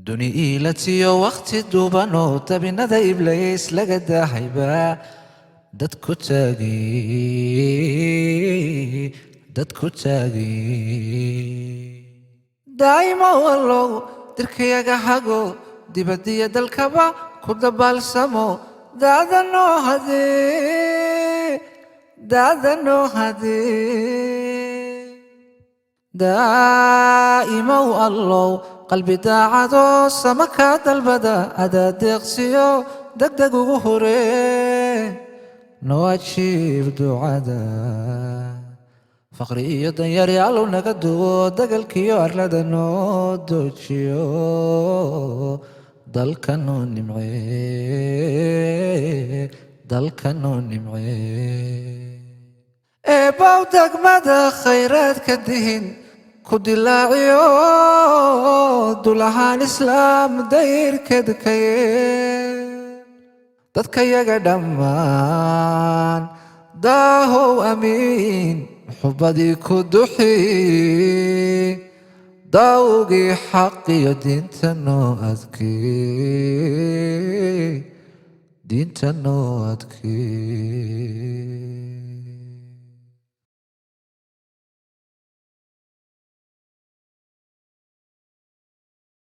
Duni iilatiyo wakhti duubanoo dabinada iblays laga daahayba dad ku taagi, dad ku taagi. Daa'imo wallow dirkayaga hago, dibadiyo dalkaba ku dabaalsamo. Daada noo hadee, daada noo hadee. Daa'imow allow qalbi daacado sama kaa dalbada, adaa deeqsiyo degdeg ugu horee, noo ajiib ducada. Faqri iyo danyari allow naga duwo, dagalkiyo arlada noo doojiyo, dalka noo nimcee, dalka noo nimcee. Eebbow degmada khayraadka dihin ku dilaaciyo, dulahaan islaam dayrkeed kaye, dadka yaga dhammaan daahow amiin. Xubadii ku duxi, daawgii xaq iyo diinta noo adkee, diinta noo adkee.